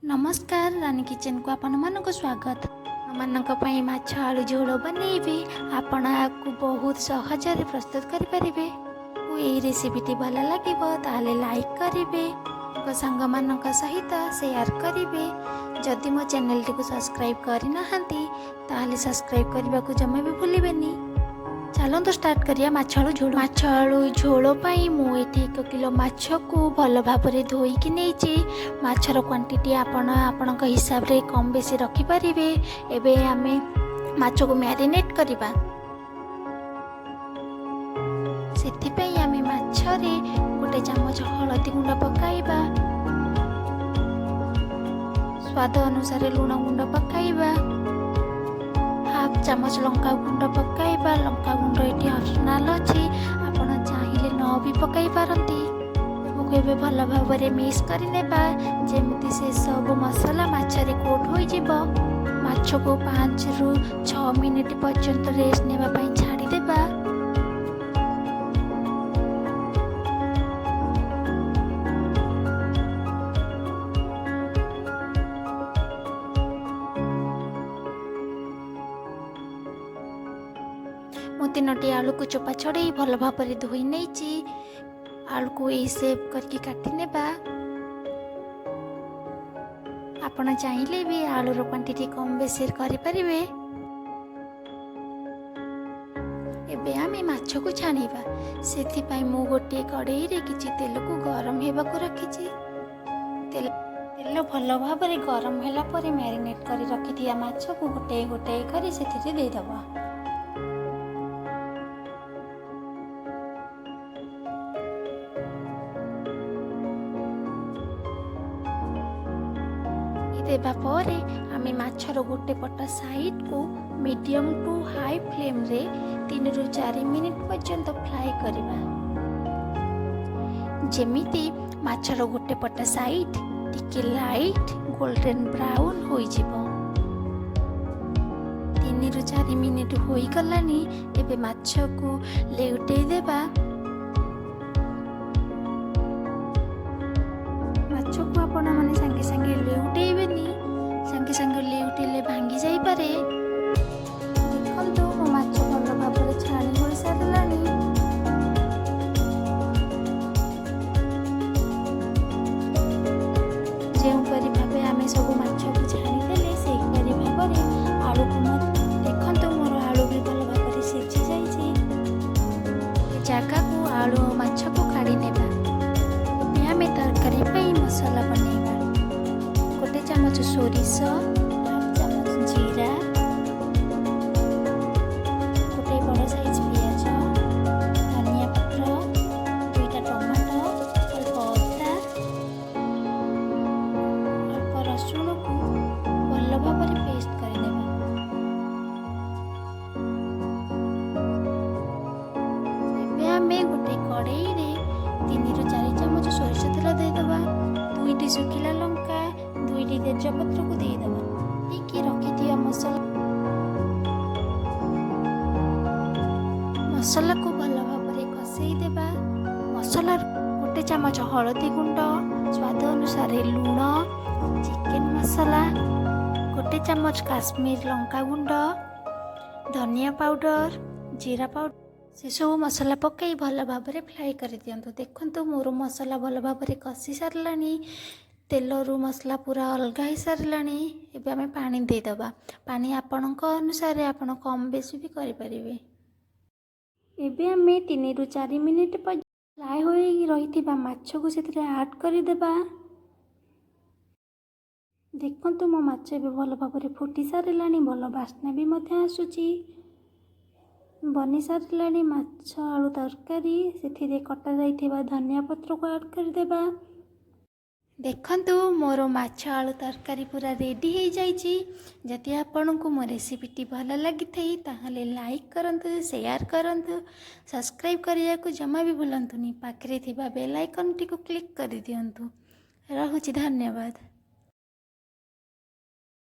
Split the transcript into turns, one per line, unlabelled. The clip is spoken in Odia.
ନମସ୍କାର, ରାନୀ କିଚେନକୁ ଆପଣମାନଙ୍କୁ ସ୍ୱାଗତ। ଆପଣମାନଙ୍କ ପାଇଁ ମାଛ ଆଳୁ ଝୋଳ ବନେଇବି। ଆପଣ ଏହାକୁ ବହୁତ ସହଜରେ ପ୍ରସ୍ତୁତ କରିପାରିବେ। ଏଇ ରେସିପିଟି ଭଲ ଲାଗିବ ତାହେଲେ ଲାଇକ୍ କରିବେ, ସାଙ୍ଗମାନଙ୍କ ସହିତ ସେୟାର କରିବେ। ଯଦି ମୋ ଚ୍ୟାନେଲଟିକୁ ସବସ୍କ୍ରାଇବ୍ କରିନାହାନ୍ତି, ତାହେଲେ ସବସ୍କ୍ରାଇବ୍ କରିବାକୁ ଜମା ବି ଭୁଲିବେନି। ଚାଲନ୍ତୁ ଷ୍ଟାର୍ଟ କରିବା ମାଛ ଆଳୁ ଝୋଳ। ମାଛ ଆଳୁ ଝୋଳ ପାଇଁ ମୁଁ ଏଠି 1 କିଲୋ ମାଛକୁ ଭଲ ଭାବରେ ଧୋଇକି ନେଇଛି। ମାଛର କ୍ୱାଣ୍ଟିଟି ଆପଣ ଆପଣଙ୍କ ହିସାବରେ କମ୍ ବେଶୀ ରଖିପାରିବେ। ଏବେ ଆମେ ମାଛକୁ ମ୍ୟାରିନେଟ୍ କରିବା। ସେଥିପାଇଁ ଆମେ ମାଛରେ 1 ଚାମଚ ହଳଦୀ ଗୁଣ୍ଡ ପକାଇବା, ସ୍ୱାଦ ଅନୁସାରେ ଲୁଣ ଗୁଣ୍ଡ ପକାଇବା, ହାଫ୍ ଚାମଚ ଲଙ୍କା ଗୁଣ୍ଡ ପକାଇବା। ଲଙ୍କା ଗୁଣ୍ଡ ଏଠି ଅପସନାଲ୍ ଅଛି, ଆପଣ ଚାହିଁଲେ ନ ବି ପକାଇ ପାରନ୍ତି। ସବୁକୁ ଏବେ ଭଲ ଭାବରେ ମିକ୍ସ କରିନେବା, ଯେମିତି ସେ ସବୁ ମସଲା ମାଛରେ କୋଟ୍ ହୋଇଯିବ। ମାଛକୁ 5ରୁ 6 ମିନିଟ୍ ପର୍ଯ୍ୟନ୍ତ ରେଷ୍ଟ ନେବା ପାଇଁ ଛାଡ଼ିଦେବା। ମୁଁ ତିନୋଟି ଆଳୁକୁ ଚୋପା ଛଡ଼େଇ ଭଲ ଭାବରେ ଧୋଇ ନେଇଛି। ଆଳୁକୁ ଏଇ ସେପ୍ କରିକି କାଟି ନେବା। ଆପଣ ଚାହିଁଲେ ବି ଆଳୁର କ୍ୱାଣ୍ଟିଟି କମ୍ ବେଶୀ କରିପାରିବେ। ଏବେ ଆମେ ମାଛକୁ ଛାଣିବା। ସେଥିପାଇଁ ମୁଁ ଗୋଟିଏ କଡ଼େଇରେ କିଛି ତେଲକୁ ଗରମ ହେବାକୁ ରଖିଛି। ତେଲ ତେଲ ଭଲ ଭାବରେ ଗରମ ହେଲା ପରେ ମ୍ୟାରିନେଟ୍ କରି ରଖିଥିବା ମାଛକୁ ଗୋଟାଏ ଗୋଟାଏ କରି ସେଥିରେ ଦେଇଦେବା। ଦେବା ପରେ ଆମେ ମାଛର ଗୋଟେ ପଟ ସାଇଡ଼କୁ ମିଡ଼ିୟମ୍ ଟୁ ହାଇ ଫ୍ଲେମ୍ରେ 3ରୁ 4 ମିନିଟ୍ ପର୍ଯ୍ୟନ୍ତ ଫ୍ରାଏ କରିବା, ଯେମିତି ମାଛର ଗୋଟେ ପଟ ସାଇଡ଼୍ ଟିକେ ଲାଇଟ୍ ଗୋଲ୍ଡେନ୍ ବ୍ରାଉନ୍ ହୋଇଯିବ। 3ରୁ 4 ମିନିଟ୍ ହୋଇଗଲାଣି। ଏବେ ମାଛକୁ ଲେଉଟେଇ ଦେବା। ମାଛକୁ ଆପଣମାନେ ସାଙ୍ଗେ ସାଙ୍ଗେ ଲେଉଟେଇବେନି। ସାଙ୍ଗେ ସାଙ୍ଗେ ଲେଉଟେଇଲେ ଭାଙ୍ଗି ଯାଇପାରେ। ଦେଖନ୍ତୁ, ମୋ ମାଛ ଭଲ ଭାବରେ ଛାଣି ହୋଇସାରିଲାଣି। ଯେଉଁପରି ଭାବେ ଆମେ ସବୁ ମାଛକୁ ଛାଣିଦେଲେ, ସେହିପରି ଭାବରେ ଆଳୁକୁ ମଧ୍ୟ। ଦେଖନ୍ତୁ, ମୋର ଆଳୁ ବି ଭଲ ଭାବରେ ସିଝି ଯାଇଛି। ଜାଗାକୁ ଆଳୁ ଓ ମାଛକୁ କାଢ଼ି ନେବା। ଏବେ ଆମେ ତରକାରୀ ପାଇଁ ମସଲା ବନେଇବା। 1 ଚାମଚ ସୋରିଷ, ହାଫ୍ ଚାମଚ ଜିରା, ଗୋଟେ ବଡ଼ ସାଇଜ୍ ପିଆଜ, ଧନିଆ ପତ୍ର, ଦୁଇଟା ଟମାଟୋ, ଅଳ୍ପ ଅଦା, ଅଳ୍ପ ରସୁଣକୁ ଭଲ ଭାବରେ ପେଷ୍ଟ କରିନେବା। ଏବେ ଆମେ ଗୋଟେ କଡ଼େଇରେ 3ରୁ 4 ଚାମଚ ସୋରିଷ ତେଲ ଦେଇଦେବା। ଦୁଇଟି ଶୁଖିଲା ଲଙ୍କା, ଦୁଇଟି ତେଜପତ୍ରକୁ ଦେଇଦେବା। ଟିକେ ରଖିଥିବା ମସଲାକୁ ଭଲ ଭାବରେ କଷେଇ ଦେବା। ମସଲା 1 ଚାମଚ ହଳଦୀ ଗୁଣ୍ଡ, ସ୍ୱାଦ ଅନୁସାରେ ଲୁଣ, ଚିକେନ ମସଲା, 1 ଚାମଚ କାଶ୍ମୀର ଲଙ୍କା ଗୁଣ୍ଡ, ଧନିଆ ପାଉଡ଼ର, ଜିରା ପାଉଡ଼ର, ସେସବୁ ମସଲା ପକାଇ ଭଲ ଭାବରେ ଫ୍ରାଏ କରିଦିଅନ୍ତୁ। ଦେଖନ୍ତୁ, ମୋର ମସଲା ଭଲ ଭାବରେ କଷି ସାରିଲାଣି। ତେଲରୁ ମସଲା ପୁରା ଅଲଗା ହେଇସାରିଲାଣି। ଏବେ ଆମେ ପାଣି ଦେଇଦେବା। ପାଣି ଆପଣଙ୍କ ଅନୁସାରେ ଆପଣ କମ୍ ବେଶୀ ବି କରିପାରିବେ। ଏବେ ଆମେ 3ରୁ 4 ମିନିଟ୍ ପର୍ଯ୍ୟନ୍ତ ଫ୍ରାଏ ହୋଇ ରହିଥିବା ମାଛକୁ ସେଥିରେ ଆଡ଼୍ କରିଦେବା। ଦେଖନ୍ତୁ, ମୋ ମାଛ ଏବେ ଭଲ ଭାବରେ ଫୁଟି ସାରିଲାଣି। ଭଲ ବାସ୍ନା ବି ମଧ୍ୟ ଆସୁଛି। ବନି ସାରିଲାଣି ମାଛ ଆଳୁ ତରକାରୀ। ସେଥିରେ କଟା ଯାଇଥିବା ଧନିଆ ପତ୍ରକୁ ଆଡ଼୍ କରିଦେବା। ଦେଖନ୍ତୁ, ମୋର ମାଛ ଆଳୁ ତରକାରୀ ପୁରା ରେଡ଼ି ହେଇଯାଇଛି। ଯଦି ଆପଣଙ୍କୁ ମୋ ରେସିପିଟି ଭଲ ଲାଗିଥାଏ, ତାହେଲେ ଲାଇକ୍ କରନ୍ତୁ, ସେୟାର କରନ୍ତୁ, ସବସ୍କ୍ରାଇବ୍ କରିବାକୁ ଜମା ବି ଭୁଲନ୍ତୁନି। ପାଖରେ ଥିବା ବେଲ୍ ଆଇକନ୍ଟିକୁ କ୍ଲିକ୍ କରିଦିଅନ୍ତୁ। ରହୁଛି, ଧନ୍ୟବାଦ।